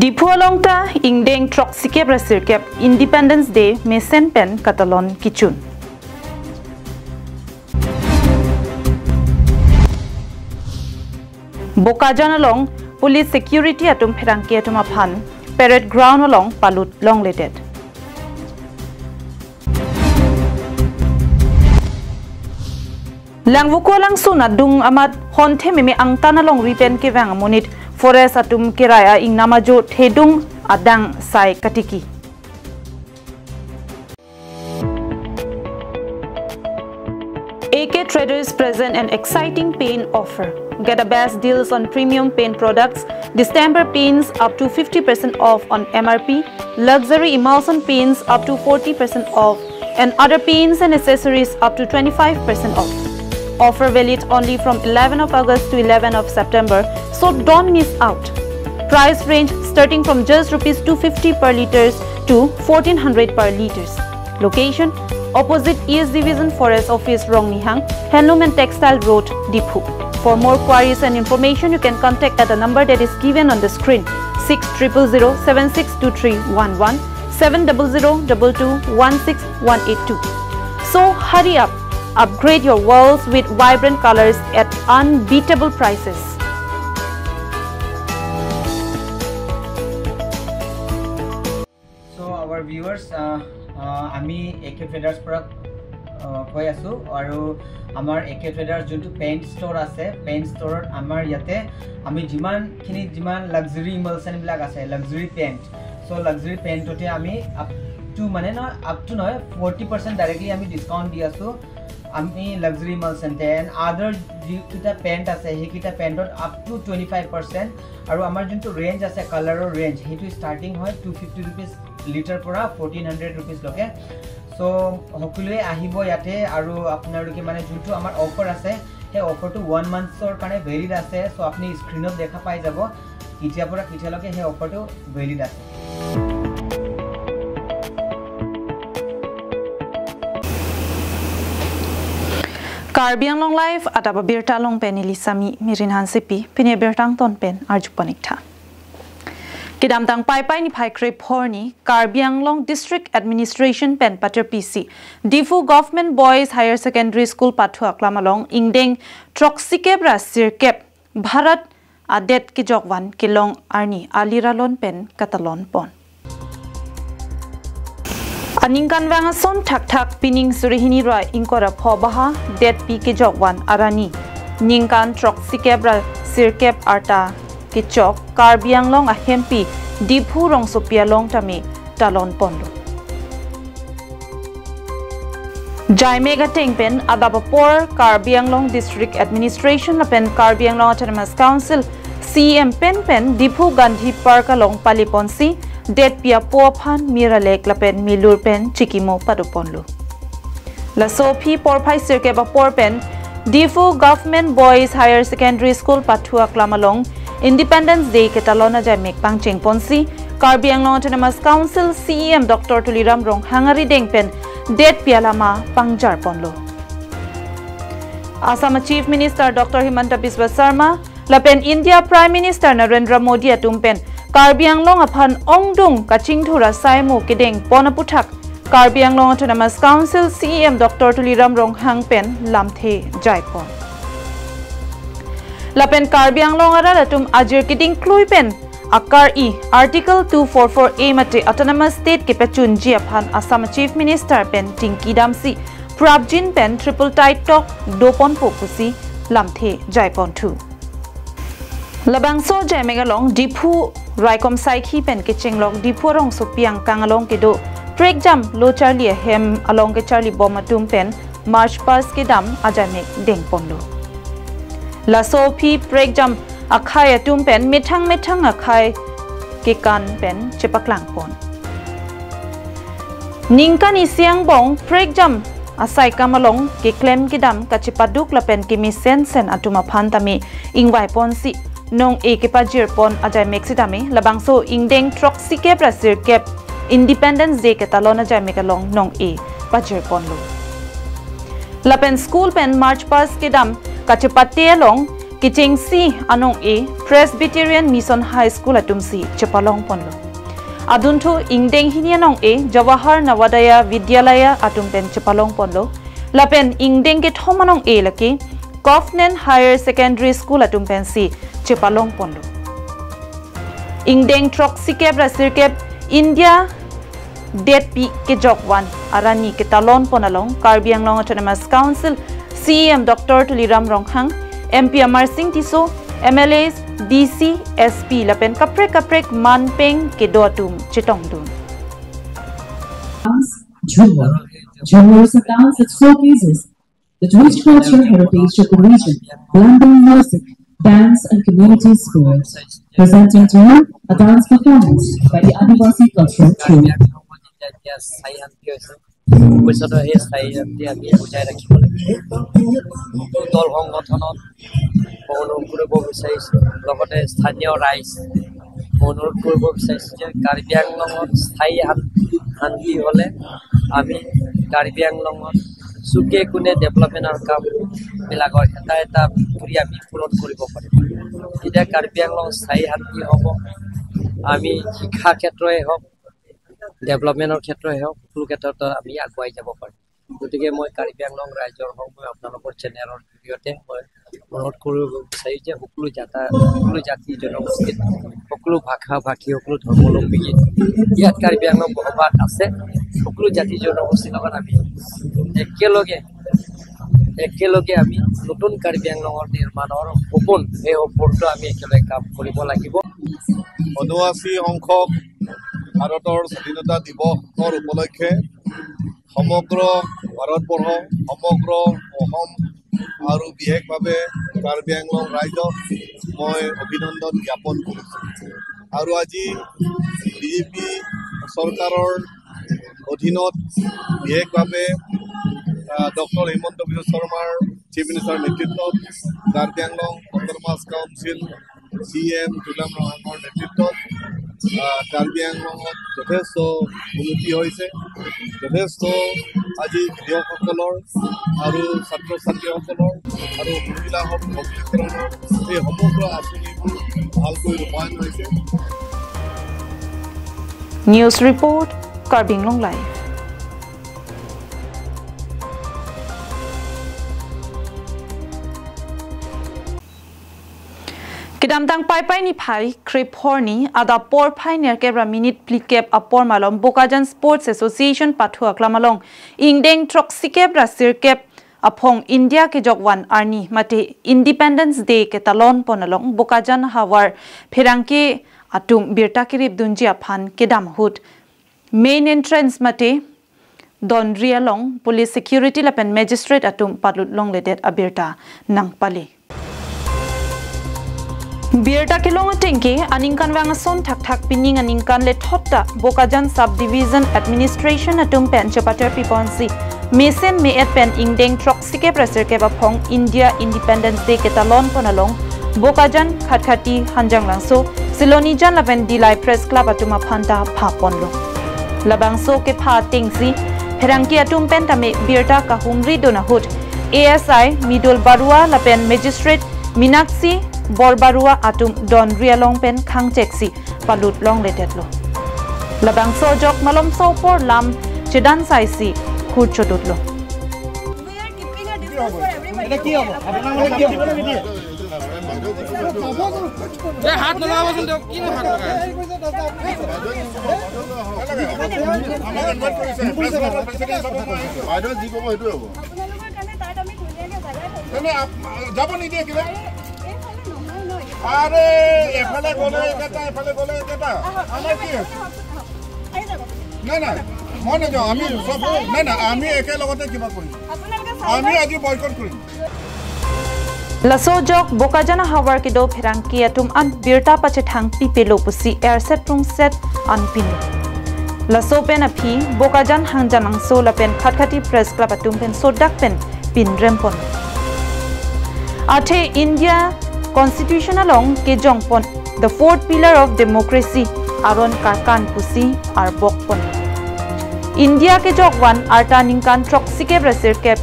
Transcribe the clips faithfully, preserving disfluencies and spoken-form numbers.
Diphu along ta ingdeng throksikep ra sirkep Independence Day mesen pen katalon kichun. Bokajan along police security atum pherangke atum aphan parade ground along palut longledet. Langvoku alangsun adung amat honthe meme angtan alongri pen kevang amonit forest atum kerai a-ingnam ajo thedung adang sai katiki. A K Traders present an exciting paint offer. Get the best deals on premium paint products, distemper paints up to fifty percent off on M R P, luxury emulsion paints up to forty percent off, and other paints and accessories up to twenty-five percent off. Offer valid only from eleven of August to eleven of September, so don't miss out. Price range starting from just rupees two fifty per liters to fourteen hundred per liters. Location: opposite East Division Forest Office, Rongnihang, Handloom and Textile Road, Diphu. For more queries and information, you can contact at the number that is given on the screen, six triple zero seven six two three one one, seven double zero double two one six one eight two. So hurry up, upgrade your walls with vibrant colors at unbeatable prices. So our viewers, আহ, আহ, আমি এ কে ট্ৰেডাৰ্ছ পৰা, আহ, কৈ আছোঁ আৰু আমাৰ এ কে ট্ৰেডাৰ্ছ যোনটো paint store আছে, পেইণ্ট ষ্ট'ৰত আমাৰ ইয়াতে আমি যিমানখিনি, যিমান লাক্সাৰী ইমালচনবিলাক আছে, লাক্সাৰী পেইণ্ট, চ' লাক্সাৰী পেইণ্টতে আমি আপ টু, মানে, নহয়, আপ টু নহয়, ফৰ্টি পাৰ্চেণ্ট ডাইৰেক্টলি আমি ডিছকাউণ্ট দি আছোঁ। আমি লাক্সাৰী ইমালচন, দেন আদাৰ যিকেইটা পেইণ্ট আছে, সেইকেইটা পেইণ্টত up to twenty five percent. আৰু আমাৰ যোনটো ৰেঞ্জ আছে, কালাৰৰ ৰেঞ্জ, সেইটো ষ্টাৰ্টিং হয় টু ফিফটি ৰুপিজ লিটাৰ পৰা ফৰ্টিন হাণ্ড্ৰেড ৰুপিজলৈকে। চ' সকলোৱে আহিব ইয়াতে আৰু আপোনালোকে, মানে, যোনটো আমাৰ অফাৰ আছে, সেই অফাৰটো ওৱান মান্থছৰ কাৰণে ভেলিড আছে। চ' আপুনি স্ক্ৰীণত দেখা পাই যাব কেতিয়াৰ পৰা কেতিয়ালৈকে সেই অফাৰটো ভেলিড আছে। Karbi Anglong Live adap abirta along pen neli Sami Mirin Hansepi, pini abirta angton pen arju pon ik tha. Kedamtang Paipai niphai krephor arni Karbi Anglong District Administration pen patirpisi Diphu Government Boys Higher Secondary School pathu aklam along ingdeng throksikep ra sirkep Bharat adet kejokvan kelong arni aliralon pen katalon pon. Aningkanvang ason thakthak pining suri hini ra ingkoi ra pho baha detpi kejokvan arni ningkan throksikep ra sirkep arta kechok Karbi Anglong ahempi Diphu rongsopi along tame talon ponlo. Jaimek ateng pen adap apor Karbi Anglong District Administration lapen Karbi Anglong Autonomous Council C E M pen pen Diphu Gandhi Park along pali ponsi detpi apo aphan mir alek lapen milur pen chikimo pado ponlo. Laso aphi porphai sirkep apor pen Diphu Government Boys Higher Secondary School pathu aklam along Independence Day ketalon ajaimek pangcheng ponsi Karbi Anglong Autonomous Council C E M Doctor Tuliram Ronghang arideng pen detpi alama pangjar ponlo. Assam Chief Minister Doctor Himanta Biswa Sarma lapen India Prime Minister Narendra Modi atum pen Karbi Anglong aphan ongdung kachingthur asai mo kedeng pon aputhak Karbi Anglong Autonomous Council C E M Doctor Tuliram Ronghang pen lamthe jai pon. Lapen Karbi Anglong arat atum ajir keding klui pen akar-i Article two four four A mate Autonomous State kepachunji aphan Assam Chief Minister pen tingki damsi prapjin pen tripartite talk do ponpo pusi lamthe jai ponthu. Labangso ajaimek along Diphu raikom saikhi pen kechenglok Diphu rongsopi angkang along kedo prekjam lo charli ahem along kecharli bom atum pen march past kedam ajaimek deng ponlo. Laso aphi prekjam akhai atum pen methang methang akhai kekan pen chepaklang pon. Ningkan isi angbong prekjam asaikam along keklem kedam kachepaduk lapen kemesen sen atum aphan tame ingvai ponsi nong-e kepajir pon ajaimek sitame labangso ingdeng throksikep ra sirkep Independence Day ketalon ajaimek along nong-e pajir ponlo. Lapen school pen march past kedam kachepate along kechengsi anong-e Presbyterian Mission High School atumsi chepalongponlo. Adunthu ingdeng hini anong-e Jawahar Navodaya Vidyalaya atum pen chepalongponlo. Lapen ingdeng kethom anong-e lake Covenant Higher Secondary School atum pensi chepalongponlo. Ingdeng throksi kep ra sirkep India detpi kejokvan arni ketalonpon along Karbi Anglong Autonomous Council C E M Doctor Tuliram Ronghang, M P Amar Singh Tisso, M L As, D C, S P lapen kaprek kaprek manpeng kedo atum chetongdun. Jhumar, Jhumar is a dance that showcases the rich cultural heritage of the region, blending music, dance, and community spirit. Presenting to you a dance performance by the Adivasi Cultural Troupe. ভৱিষ্যতৰ সেই স্থায়ী শান্তি আমি বজাই ৰাখিব লাগিব। দল সংগঠনত মই অনুৰোধ কৰিব বিচাৰিছোঁ, লগতে স্থানীয় ৰাইজ মই অনুৰোধ কৰিব বিচাৰিছোঁ যে কাৰ্বি আংলঙত স্থায়ী শান-, শান্তি হ'লে আমি কাৰ্বি আংলঙত চুকে কোণে ডেভেলপমেণ্টৰ কামবিলাকৰ এটা এটা কৰি আমি পূৰণ কৰিব পাৰিম। যেতিয়া কাৰ্বি আংলং স্থায়ী শান্তি হ'ব, আমি শিক্ষা ক্ষেত্ৰই হওক, ডেভেলপমেণ্টৰ ক্ষেত্ৰই হওক, সকলো ক্ষেত্ৰত আমি আগুৱাই যাব পাৰিম। গতিকে মই কাৰ্বি আংলং ৰাইজৰ হওক, মই আপোনালোকৰ চেনেলৰ জৰিয়তে মই অনুৰোধ কৰিব বিচাৰিছোঁ যে সকলো জাতা-, সকলো জাতি জনগোষ্ঠীৰ, সকলো ভাষা ভাষী, সকলো ধৰ্মাৱলম্বী ইয়াত কাৰ্বি আংলং বসবাস আছে, সকলো জাতি জনগোষ্ঠীৰ লগত আমি একেলগে, একেলগে আমি নতুন কাৰ্বি আংলঙৰ নিৰ্মাণৰ সপোন, সেই সপোনটো আমি একেলগে কাম কৰিব লাগিব। ঊনআশী সংখ্যক ভাৰতৰ স্বাধীনতা দিৱসৰ উপলক্ষে সমগ্ৰ ভাৰতবৰ্ষ, সমগ্ৰ অসম আৰু বিশেষভাৱে কাৰ্বি আংলং ৰাইজক মই অভিনন্দন জ্ঞাপন কৰিছোঁ। আৰু আজি বিজেপি চৰকাৰৰ অধীনত বিশেষভাৱে, আহ, ডক্টৰ হিমন্ত বিশ্ব শৰ্মাৰ চিফ মিনিষ্টাৰ নেতৃত্বত Karbi Anglong autonomous council C M তুলাম ৰংহাঙৰ নেতৃত্বত, আহ, কাৰ্বি আংলঙত যথেষ্ট উন্নতি হৈছে। যথেষ্ট আজি কৃষকসকলৰ আৰু ছাত্ৰ ছাত্ৰীসকলৰ আৰু মহিলাসকল সবলীকৰণৰ এই সমগ্ৰ আঁচনিবোৰ ভালকৈ ৰূপায়ণ হৈছে। News report, Karbi Anglong Live. Kedamtang Paipai niphai krepho arni adap porphai nerkep ra minute phlikep apor malom Bokajan Sports Association pathu aklam along ingdeng throksikep ra sirkep aphong India kejokvan arni mate Independence Day ketalonpon along Bokajan havar pherangke atum birta keripdunji aphan kedam ahut main entrance mate donri along police, security lapen magistrate atum palut longledet abirta nangpale. Birta kelong atengke aningkanvang ason thakthak pining aningkan lethot ta Bokajan Sub Division Administration atum pen chepater piponsi mesen me-et pen ingdeng throksikep ra sirkep aphong India Independence Day ketalonpon along Bokajan, Khatkhati, Hanjanglangso, Silonijan lapen Dillai Press Club atum aphan ta phaponlo. Labangso kepha atengsi pherangke atum pen tame birta kahumri dun ahut A S I Midul Barua lapen Magistrate Minakshi Borbarua atum donri along pen khangcheksi palut longledetlo. Labangso ajok malomso apor lam chedan saisi khur chodutlo. We are keeping a distance for everybody. এটা কি হ'ব? আপোনাৰ মানে কি হ'ব? এই হাত নলগাবচোন, তেওঁ কিনো হাত লগায়? বাইদেউ যি ক'ব সেইটোৱে হ'ব। আপোনালোকৰ কাৰণে তাত আমি ধুনীয়াকে জেগা থৈছোঁ। তেনে আপ-, যাব নিদিয়ে কিবা? এইফালে নহয় ন, এইফালে। আৰে, এফালে গ'লে একেটা, এফালে গ'লে একেটা। আহক, আমাৰ কি আছে? আহক, আহক। আহি যাব। নাই, নাই, মই নাযাওঁ। আমি চব, নাই, নাই, আমি একেলগতে কিবা কৰিম। আপোনালোকে চাই আমি লওক। আজি বয়কট কৰিম। Laso ajok Bokajan ahavar kedo pherangke atum an birta pachethang pipelo pusi erset rungset an pini. Laso pen aphi Bokajan, Hanjanglangso lapen Khatkhati Press Club atum pen sodak pen pinrempon. Athe India Constitution along kejongpon the fourth pillar of democracy aron karkan pusi arbokpon. India kejokvan arta ningkan throksikep ra sirkep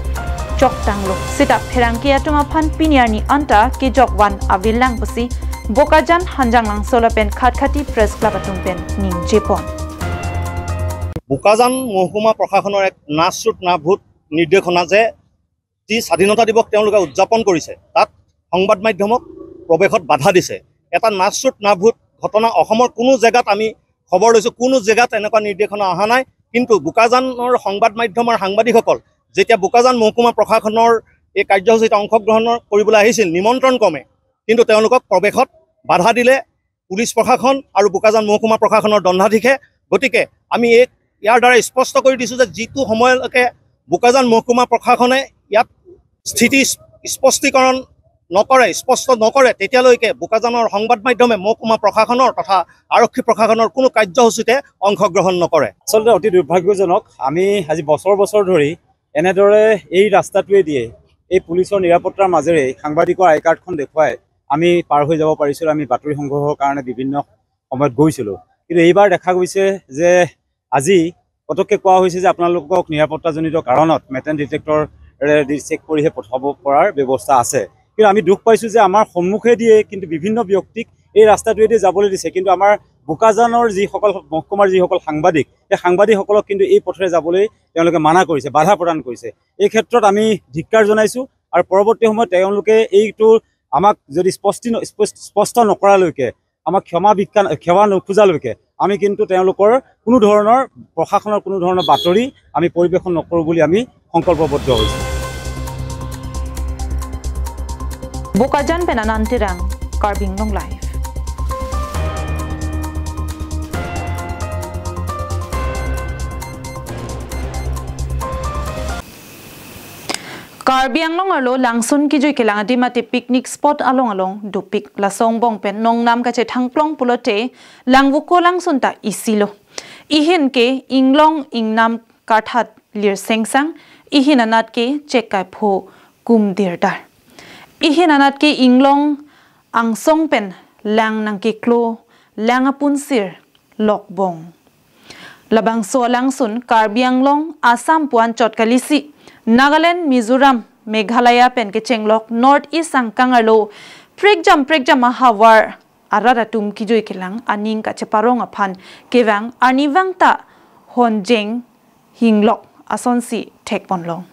choktanglo. Seta pherangke atum aphan pini arni anta kejok van avelang pusi Bokajan Hanjanglangso lapen Khatkhati Press Club atum pen ningjepon. Bokajan মহকুমা প্ৰশাসনৰ এক না চুট না ভূত নিৰ্দেশনা যে যি স্বাধীনতা দিৱস তেওঁলোকে উদযাপন কৰিছে, তাত সংবাদ মাধ্যমক প্ৰৱেশত বাধা দিছে। এটা না চুট না ভূত ঘটনা অসমৰ কোনো জেগাত আমি খবৰ লৈছোঁ, কোনো জেগাত এনেকুৱা নিৰ্দেশনা অহা নাই। কিন্তু বোকাজানৰ সংবাদ মাধ্যমৰ সাংবাদিকসকল যেতিয়া বোকাজান মহকুমা প্ৰশাসনৰ এই কাৰ্যসূচীত অংশগ্ৰহণ কৰিবলৈ আহিছিল নিমন্ত্ৰণ ক্ৰমে, কিন্তু তেওঁলোকক প্ৰৱেশত বাধা দিলে পুলিচ প্ৰশাসন আৰু বোকাজান মহকুমা প্ৰশাসনৰ দণ্ডাধীশে। গতিকে আমি এই ইয়াৰ দ্বাৰা স্পষ্ট কৰি দিছোঁ যে যিটো সময়লৈকে বোকাজান মহকুমা প্ৰশাসনে ইয়াত স্থিতি স্পষ্টীকৰণ নকৰে, স্পষ্ট নকৰে, তেতিয়ালৈকে বোকাজানৰ সংবাদ মাধ্যমে মহকুমা প্ৰশাসনৰ তথা আৰক্ষী প্ৰশাসনৰ কোনো কাৰ্যসূচীতে অংশগ্ৰহণ নকৰে। আচলতে অতি দুৰ্ভাগ্যজনক। আমি আজি বছৰ বছৰ ধৰি এনেদৰে এই ৰাস্তাটোৱেদিয়ে এই পুলিচৰ নিৰাপত্তাৰ মাজেৰে সাংবাদিকৰ আই কাৰ্ডখন দেখুৱাই আমি পাৰ হৈ যাব পাৰিছিলোঁ। আমি বাতৰি সংগ্ৰহৰ কাৰণে বিভিন্ন সময়ত গৈছিলোঁ, কিন্তু এইবাৰ দেখা গৈছে যে আজি পটককে কোৱা হৈছে যে আপোনালোকক নিৰাপত্তাজনিত কাৰণত মেটেল ডিটেক্টৰেদি চেক কৰিহে পঠাব পৰাৰ ব্যৱস্থা আছে। কিন্তু আমি দুখ পাইছোঁ যে আমাৰ সন্মুখেদিয়ে কিন্তু বিভিন্ন ব্যক্তিক এই ৰাস্তাটোৱেদি যাবলৈ দিছে, কিন্তু আমাৰ বোকাজানৰ যিসকল মহকুমাৰ যিসকল সাংবাদিক, সেই সাংবাদিকসকলক কিন্তু এই পথেৰে যাবলৈ তেওঁলোকে মানা কৰিছে, বাধা প্ৰদান কৰিছে। এই ক্ষেত্ৰত আমি ধিক্কাৰ জনাইছোঁ আৰু পৰৱৰ্তী সময়ত তেওঁলোকে এইটো আমাক যদি স্পষ্টি ন- স্পষ্ট- স্পষ্ট নকৰালৈকে, আমাক ক্ষমা ভিক্ষা ক্ষমা নোখোজালৈকে আমি কিন্তু তেওঁলোকৰ কোনো ধৰণৰ, প্ৰশাসনৰ কোনো ধৰণৰ বাতৰি আমি পৰিৱেশন নকৰোঁ বুলি আমি সংকল্পবদ্ধ হৈছোঁ। Bokajan pen Anand Terang, Karbi Anglong Live. Karbi Anglong arlo langsun kejui kelang adim mate picnic spot along along dopik. Laso angbong pen nongnam kachethangplong pulote Langvoku langsun ta isilo. Ihin ke inglong ingnam karthat lir sengsang, ihin anat ke chekkaipho kumdirdar. Ihin anat ke inglong angsong pen lang nangkeklo, lang apunsir lokbong. Labangso alangsun Karbi Anglong, Assam pu anchot kalisi, Nagaland, Mizoram, Meghalaya pen kechenglok North East angkang arlo prekjam prekjam ahavar arat atum kejui kelang aning kacheparong aphan kevang arnivang ta honjeng hinglok asonsi thekponlong.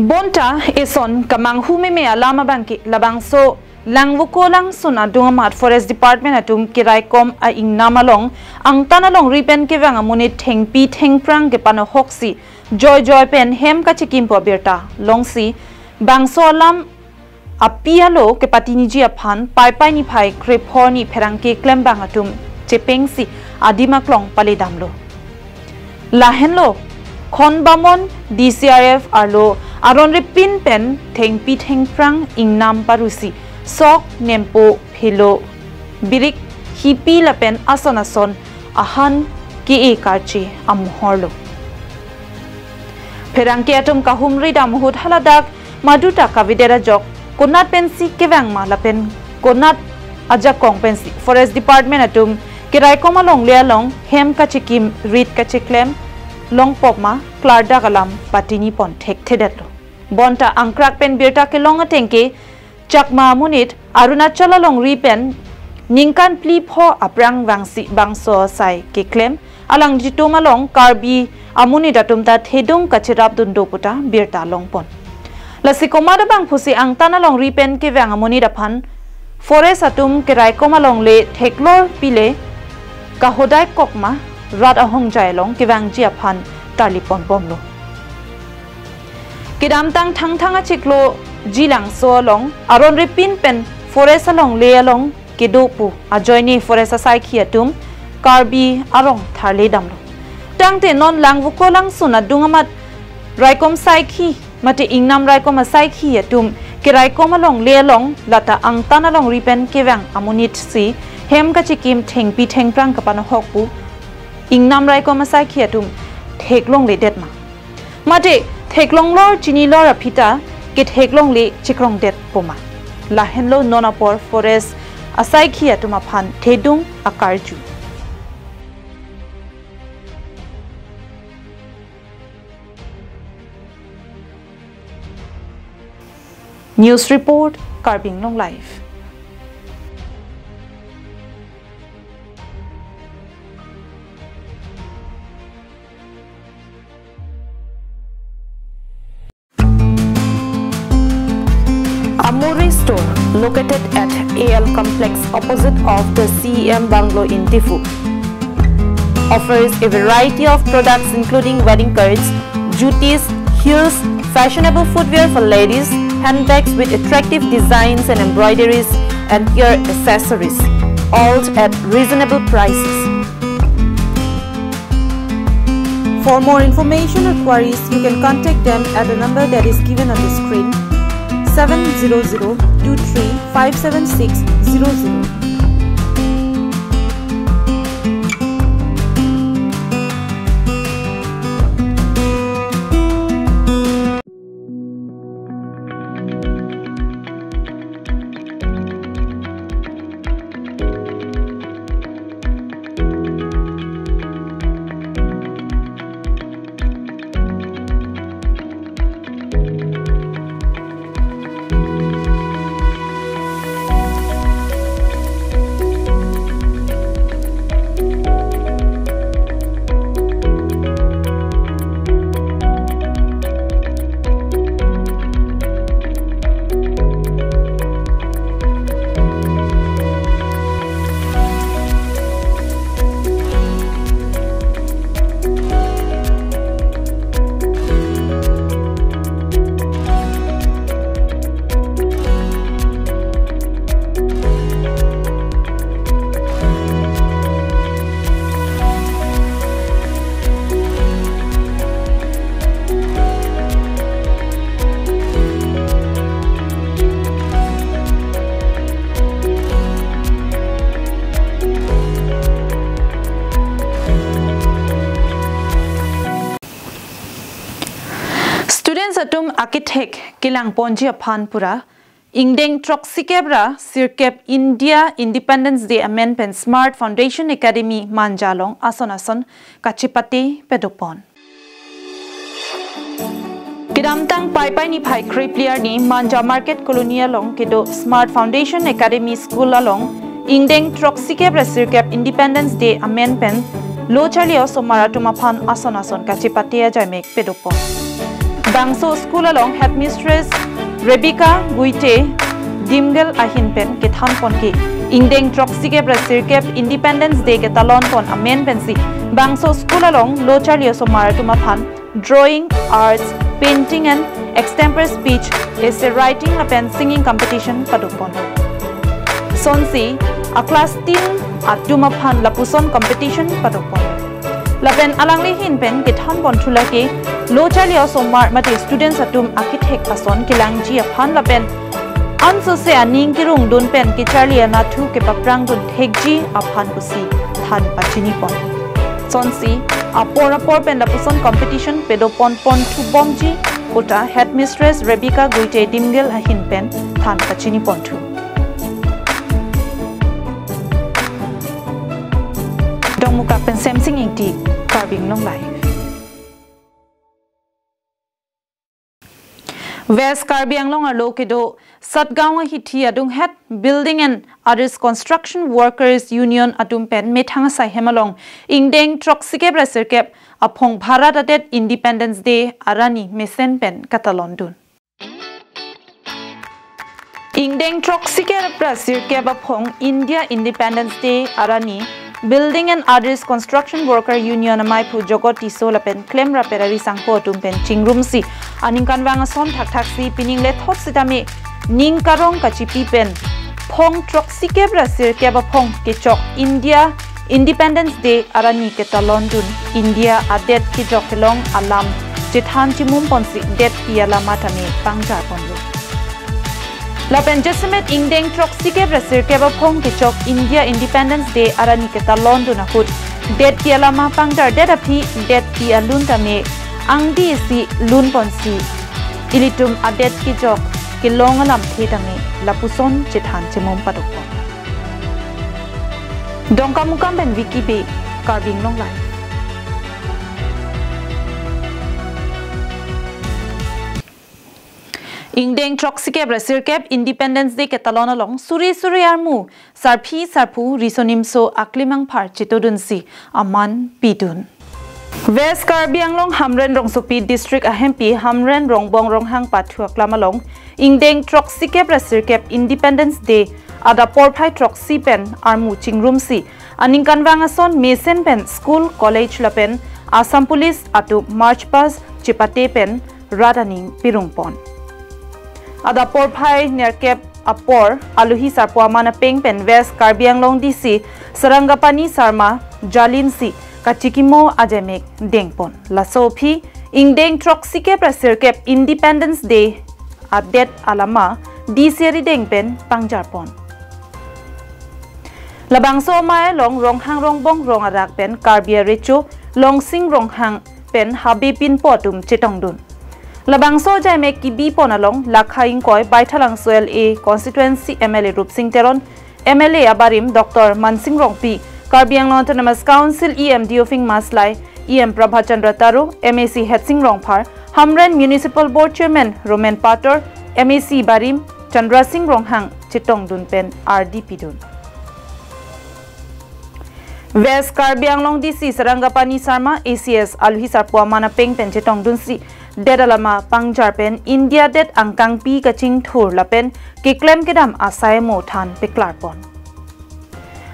Bonta eson kemanghu meme alam abangke labangso Langvoku langsun adung amat Forest Department atum keraikom a-ingnam along angtan alongri pen kevang amonit thengpi thengphrang kepanohoksi joijoi pen hem kachekim pu abirta longsi bangso alam api alo kepatiniji aphan Paipai niphai krepho arni pherangke klembang atum chepengsi adim aklong paledamlo. Lahenlo Khonbamon D C R F arlo aron ripin pen thengpi thengphrang ingnam parusi sok nempo phelo birik hipi lapen ason ason ahan ke-e karche amohorlo. Pherangke atum kahumri dam ahut haladak maduta kavedet ajok konat pensi kevang ma lapen konat ajakong pensi Forest Department atum keraikom alongle along hem kachekim rit kacheklem longpop ma klardak alam patinipon thekthedetlo. Bonta angkrak pen birta kelong atengke Chakma amonit Arunachal alongri pen ningkan phli pho aphrang vangsi bangso asai keklem alangjitum along Karbi amonit atum ta thedung kacherap dundo puta birta longpon. Lasi komat abangphusi angtan alongri pen kevang amonit aphan Forest atum keraikom alongle theklor pile kahodai kok ma rat ahongjai along kevangji aphan tarlipon bomlo. Kedamtang Thangthang achiklo Jilangso along aron ripin pen Forest alongle along kedo pu ajoine Forest asaikhi atum Karbi arong tharle damlo. Tangte non Langvoku langsun adung amat raikom saikhi mate ingnam raikom asaikhi atum keraikom alongle along lata angtan alongri pen kevang amonit si hem kachekim thengpi thengphrang kepanohok pu ingnam raikom asaikhi atum theklongledet ma. Mate theklonglor chinilor aphi ta ketheklongle chikrongdet poma. Lahenlo non apor Forest asaikhi atum aphan thedung akarju. News report, Karbi Anglong Live. Amore Store, located at A L Complex, opposite of the C E M Bungalow in Diphu, offers a variety of products including wedding cards, jutis, heels, fashionable footwear for ladies, handbags with attractive designs and embroideries, and hair accessories, all at reasonable prices. For more information or queries, you can contact them at the number that is given on the screen, seven zero zero two three five seven six zero zero. Students atum akethek kelang ponji aphan pura, ingdeng throksikep ra sirkep India Independence Day amen pen Smart Foundation Academy Manja along ason ason kachepate padopon. Kedamtang Paipai niphai krepli arni Manja Market Colony along kedo Smart Foundation Academy School along ingdeng throksikep ra sirkep Independence Day amen pen lo charli osomar atum aphan ason ason kachepate ajaimek padopon. Bangso school along headmistress Rebecca Guite Dimgel ahin pen kethan pon ke ingdeng throksikep ra sirkep Independence Day ketalon pon amen pensi bangso school along lo charli osomar atum aphan drawing, arts, painting and extempore speech, essay writing lapen singing competition padopon. Sonsi a class ten atum aphan lapuson competition padopon. Lapen alangli ahin pen kethan pon thu lake lo charli osomar mate students atum akethek ason kelangji aphan lapen ansose aning kerung dun pen kecharli anathu kepaprang dun thekji aphan pusi than pachini pon. Sonsi apor apor pen lapuson competition padopon pon thu bomji puta headmistress Rebecca Guite Dimgel ahin pen than pachini pon thu. Dongmukak pen Semsing Ingti, Karbi Anglong Live. West Karbi Anglong arlo kedo Satgaon ahithi adunghet Building and Others Construction Workers Union atum pen methang asai hem along ingdeng throksikep ra sirkep aphong Bharat adet Independence Day arani mesen pen katalon dun. Ingdeng throksikep ra sirkep aphong India Independence Day arani Building and Others Construction Worker Union amaiphu Jogot Tisso lapen klemrap Perari Sangho atum pen chingrumsi aningkanvang ason thakthaksi pining lethot sitame ning karong kachipi pen phong throksikep ra sirkep aphong kechok India Independence Day arani ketalon dun India adet kejok kelong alam chethan chimum ponsi detpi alama tame pangjar ponlo. Lapen jasemet ingdeng throksikep ra sirkep aphong kechok India Independence Day arani ketalon dun ahut detpi alama pangjar det aphi detpi alun tame angdi isi lun ponsi ilitum adet kejok kelong alamthe tame lapuson chethan chimum padopon. Dongkamukam pen Vicky Bey, Karbi Anglong Live. Ingdeng throksikep ra sirkep Independence Day ketalon along suri suri armu, sarpi sarpo, riso nimso aklimang phar chetongdunsi aman pidun. West Karbi Anglong Hamren rongsopi district ahempi Hamren Rongbong Ronghang pathu aklam along ingdeng throksikep ra sirkep Independence Day adap porphai throksi pen armu chingrumsi aningkanvang ason mesen pen school, college lapen Assam Police atum march past chepate pen rat aning pirungpon. Adap porphai nerkep apor alohi sarpo aman apeng pen West Karbi Anglong D C Sarangapani Sharma jalinsi kachikimo ajaimek dengpon. Laso aphi ingdeng throksikep ra sirkep Independence Day adet alama D C arideng pen pangjarpon. Labangso amei along Ronghang Rongbong rong arak pen Karbi arecho Longsing Ronghang pen Habe Pinpo atum chetongdun. Labangso ajaimek kebipon along lakha ingkoi Baithalangso L A constituency M L A Rupsing Teron, M L A abarim Doctor Mansing Rongpi, Karbi Anglong Autonomous Council E M Deophing Maslai, E M Prabhat Chandra Taro, M A C Hetsing Rongphar, Hamren Municipal Board Chairman Roman Pator, M A C barim Chandra Singh Ronghang chetongdun pen ardi pidun. West Karbi Anglong D C Sarangapani Sharma A C S alohi sarpo aman apeng pen chetongdunsi det alama pangjar pen India det angkangpi kachingthur lapen keklem kedam asai mo than peklarpon.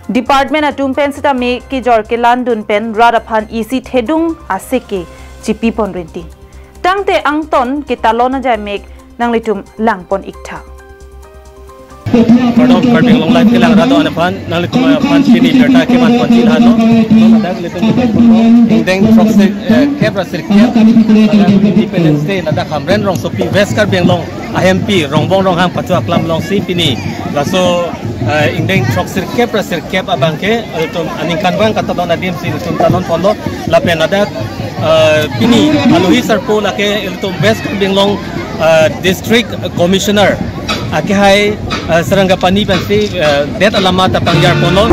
Department atum pen sitame kejor kelandun pen rat aphan isi thedung aseke chipipon rinti. Tangte angton ketalon ajaimek nanglitum langpon iktha. Kardom Karbi Anglong Live kelang rat aphan, nanglitum aphan pini birta kemanpon chinghano. Ladak ilitum ingdeng throksi, eh, kep ra sirkep, ladak Independence Day, ladak Hamren rongsopi West Karbi Anglong ahempi Rongbong Ronghang pathu aklam alongsi pini laso, eh, ingdeng throksirkep ra sirkep abangke ilitum aningkanvang katalon adimsi ilitum talonponlo lapen ladak, eh, pini alohi sarpo lake ilitum West Karbi Anglong, eh, District Commissioner akehai, eh, Sarangapani pensi, eh, det alama ta pangjarponlo.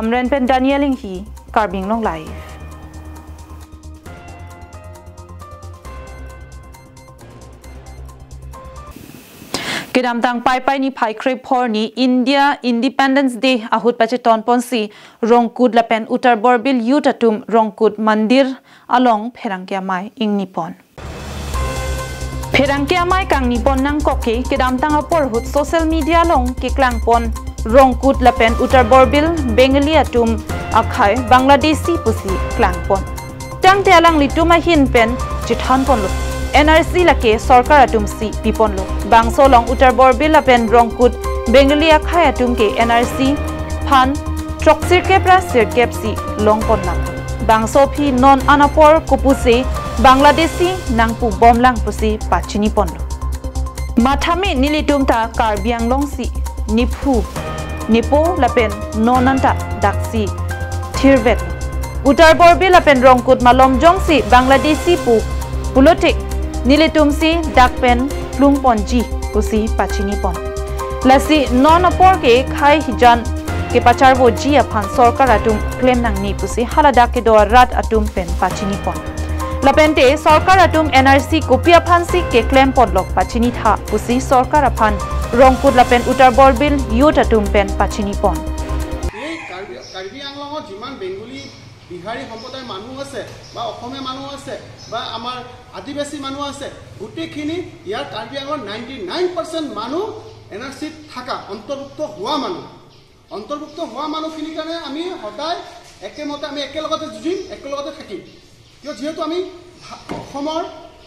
Hamren pen Daniel Inghi, Karbi Anglong Live. Kedamtang Paipai niphai krephor ni India Independence Day ahut pachetonponsi Rongkut lapen Uttar Borbil youth atum Rongkut Mandir along pherangke amei ingnipon. Pherangke amei kangnipon nangkok ke kedamtang apor ahut social media along keklangpon Rongkut lapen Uttar Borbil Bengali atum akhai Bangladeshi pusi klangpon. Tangte alanglitum ahin pen chethanponlo, N R C lake sorkar atumsi piponlo. Bangso along Uttar Borbil lapen Rongkut Bengali akhai atum ke N R C aphan throksirkep ra sirkepsi longponlang. Bangso aphi non an apor kopuse Bangladeshi nangpubomlang pusi pachiniponlo. Mathame nelitum ta Karbi Anglongsi nephu, nepo lapen non anta daksi thirvet. Uttar Borbil lapen Rongkut malom jongsi Bangladeshi pu pulote nelitumsi dak pen plungponji pusi pachinipon. Lasi non apor ke khei hijan kepacharvoji aphan sorkar atum klem nangne pusi haladak kedo arat atum pen pachinipon. Lapente sorkar atum N R C kopi aphansi keklemponlok pachinitha pusi sorkar aphan Rongkut lapen Uttar Borbil youth atum pen pachinipon. এই কাৰ্বি কাৰ্বি আংলঙত যিমান বেংগলী, বিহাৰী সম্প্ৰদায়ৰ মানুহ আছে বা অসমীয়া মানুহ আছে বা আমাৰ আদিবাসী মানুহ আছে, গোটেইখিনি ইয়াৰ কাৰ্বি আংলঙৰ নাইণ্টি নাইন পাৰ্চেণ্ট মানুহ এন আৰ চিত থকা, অন্তৰ্ভুক্ত হোৱা মানুহ। অন্তৰ্ভুক্ত হোৱা মানুহখিনিৰ কাৰণে আমি সদায় একেমতে আমি একেলগতে যুঁজিম, একেলগতে থাকিম। কিয়, যিহেতু আমি ভা-, অসমৰ,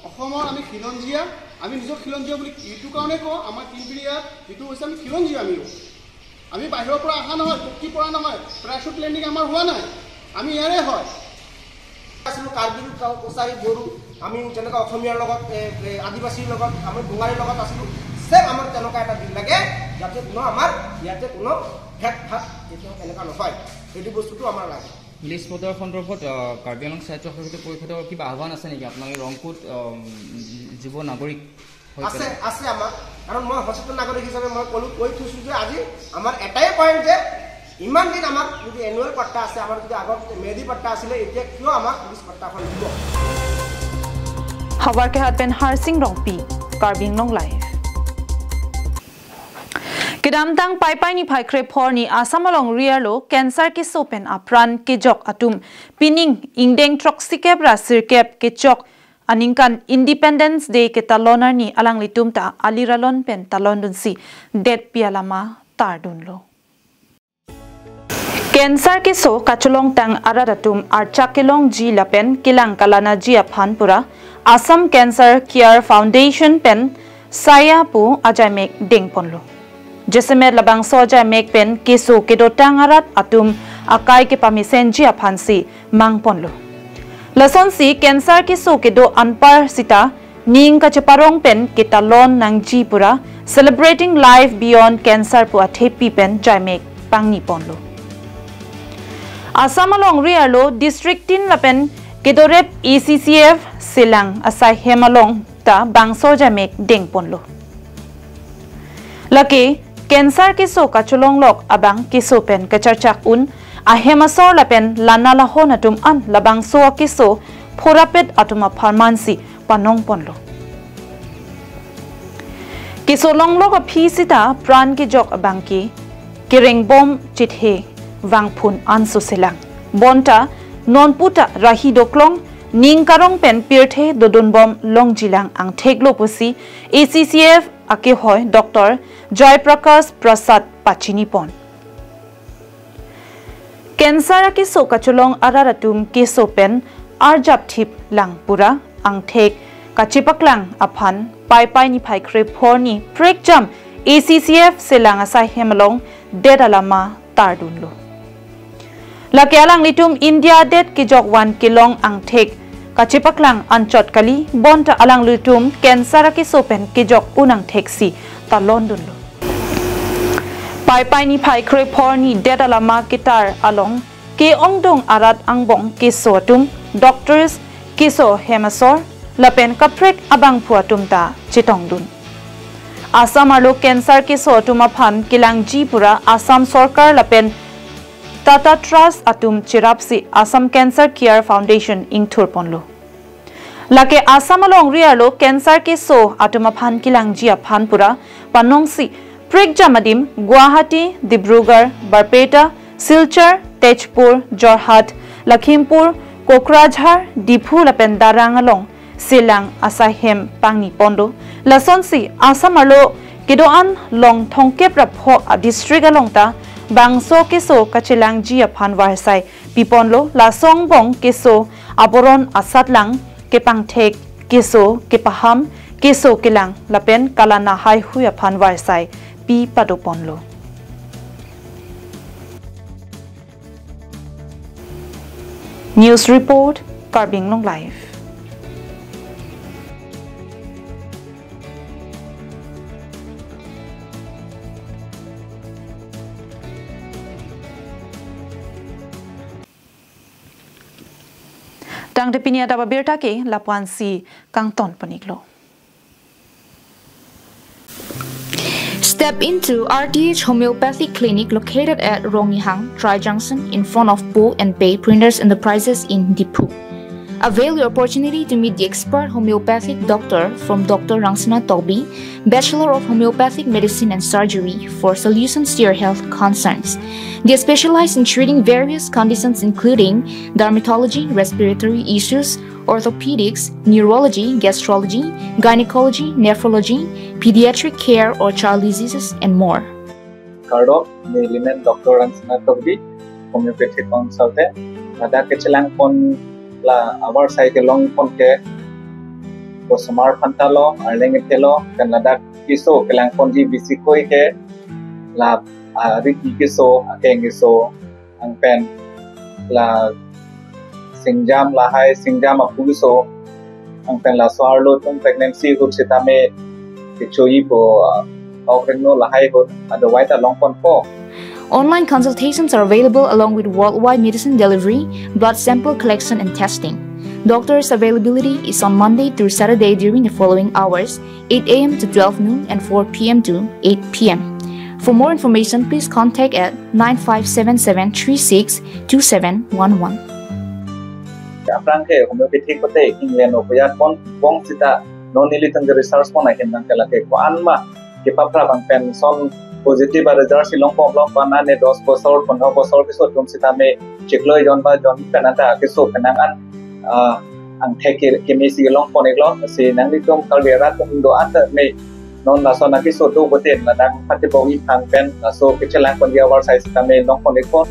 অসমৰ আমি খিলঞ্জীয়া, আমি নিজক খিলঞ্জীয়া বুলি এইটো কাৰণে কওঁ, আমাৰ তিনিপিনি ইয়াত যিটো হৈছে আমি খিলঞ্জীয়া আমিও। আমি বাহিৰৰ পৰা অহা নহয়, পকীৰ পৰা নহয়, পেৰাচুট লেণ্ডিং আমাৰ হোৱা নাই, আমি ইয়াৰে হয়। আছিলো কাৰ্বি, ক-, কছাৰী, বড়ো, আমি যেনেকে অসমীয়াৰ লগত, এ, এ, আদিবাসীৰ লগত, আমি বঙালীৰ লগত আছিলো, ছেম আমাৰ তেনেকুৱা এটা দিন লাগে, যাতে কোনো আমাৰ ইয়াতে কোনো ভেদ ভাৱ কেতিয়াও এনেকুৱা নহয়, সেইটো বস্তুটো আমাৰ লাগে। লিষ্ট বদলৰ সন্দৰ্ভত, আহ, কাৰ্বি আংলং স্বায়ত্তশাসিত পৰিষদৰ কিবা আহ্বান আছে নেকি? আপোনালোকে ৰংপুত, আহ, যুৱ নাগৰিক হৈ আছে, পেলাই আছে আমাৰ, কাৰণ মই সচেতন নাগৰিক হিচাপে মই ক'লো, কৈ থৈছো যে আজি আমাৰ এটাই পইণ্ট যে ইমান দিন আমাক যদি এনুৱেল পাট্টা আছে, আমাৰ যদি আগত মেদি পাট্টা আছিলে, এতিয়া কিয় আমাক লিষ্ট পাট্টাখন দিব? Havar Kehat pen Harsing Rongpi, Karbi Anglong Live. Kedamtang Paipai niphai krephor ni Assam along ri arlo cancer keso pen apran kejok atum pining ingdeng throksikep ra sirkep kechok aningkan Independence Day ketalon arni alanglitum ta aliralon pen talondunsi detpi alama tardunlo. Cancer keso kacholongtang arat atum archak kelongji lapen kelang kalanaji aphan pura Assam Cancer Care Foundation pen saya pu ajaimek dengponlo. Jasemet labangso ajaimek pen keso kedotang arat atum akai kepamesenji aphansi mangponlo. Lasonsi cancer keso kedo anpar sita ning kacheparong pen ketalon nangji pura Celebrating Life Beyond Cancer pu athepi pen jaimek pangniponlo. Assam along ri arlo district tin lapen kedorep A C C F Selang asai hem along ta bangso jaimek dengponlo. Lake cancer keso kacholonglok abang keso pen kacharchak un ahem asor lapen lana lahon atum an labangso akeso phorapet atum apharmansi panongponlo. Keso longlok aphi sita pran kejok abangke kerengbom chithe vangphun anso selang. Bonta nonputa rahi doklong ning karong pen pirthe dodunbom longjilang angtheklo pusi A C C F akehoi Doctor Joy Prakash Prasad pachinipon. Cancer akeso kacholong arat atum keso pen arjapthip lang pura angthek kachepaklang aphan Paipai niphai krephor ni prekjam A C C F Selang asai hem along det alama tardunlo. Lake alanglitum India det kejok van kelong angthek kachepaklang anchot kali, bonta alanglitum cancer akeso pen kejok un angtheksi talondunlo. Paipai niphai krephor ni det alama ketar along ke-ongdung arat angbong keso atum, doctors, keso hem asor lapen kaprek abangphu atum ta chetongdun. Assam arlo cancer keso atum aphan kelangji pura Assam sorkar lapen Tata Trust atum cherapsi Assam Cancer Care Foundation ingthurponlo. Lake Assam along ri arlo cancer keso atum aphan kelangji aphan pura panongsi prekjam adim Guwahati, Dibrugarh, Barpeta, Silchar, Tezpur, Jorhat, Lakhimpur, Kokrajhar, Diphu lapen Darrang along Selang asai hem pangniponlo. Lasonsi Assam arlo kedo-an long thomkep ra pho a district along ta bangso keso kachelangji aphan varsai piponlo. Laso angbong keso aboron asatlang kepangthek, keso kepaham, keso kelang lapen kalana haihui aphan varsai pi padoponlo. News report, Karbi Anglong Live. Tangte pini adap abirta ke lapu-ansi kangton pon-iklo. Step into R T H Homeopathic Clinic located at Rongnihang, Tri Junction, in front of Pu and Pei Printers Enterprises in Diphu. Avail your opportunity to meet the expert homeopathic doctor from Doctor Rangsina Tokbi, Bachelor of Homeopathic Medicine and Surgery, for solutions to your health concerns. They specialize in treating various conditions including dermatology, respiratory issues, orthopedics, neurology, gastrology, gynecology, nephrology, pediatric care or child diseases, and more. Kardom, neli men Doctor Rangsina Tokbi, homeopathic consultant. Ladak kechelangpon la avarsai kelongpon ke, osomar aphanta lo, arleng ethe lo, kan ladak keso kelangponji bisikoi ke, la Ari keso, akeng keso, anpen la singjam lahai, singjam apu keso, anpen laso arlo atum pregnancy ahut sitame kechoipo, ah, ok rengno lahai ahut, otherwise ta longponpo. Online consultations are available along with worldwide medicine delivery, blood sample collection and testing. Doctors' availability is on Monday through Saturday during the following hours: eight a.m. to twelve noon and four p.m. to eight p.m. For more information, please contact at nine five seven seven three six two seven one one. Aphrang ke homeopathic pate England o puyat pon bong sita non nelitum ke research pon ahin nang ke lake ko-an ma kepaphrap anpen son positive a result si longpon longpon ane dos bosor, pondro bosor keso atum sitame chiklo jon ba jon pen anta keso kenang an, ah, angthek ke keme si longpon iklo, si nanglitum Karbi arat atum do-an ta me non lason akeso do boten la nang pati bong iphan pen laso kechelang pon dia war sai sitame longpon ikpo.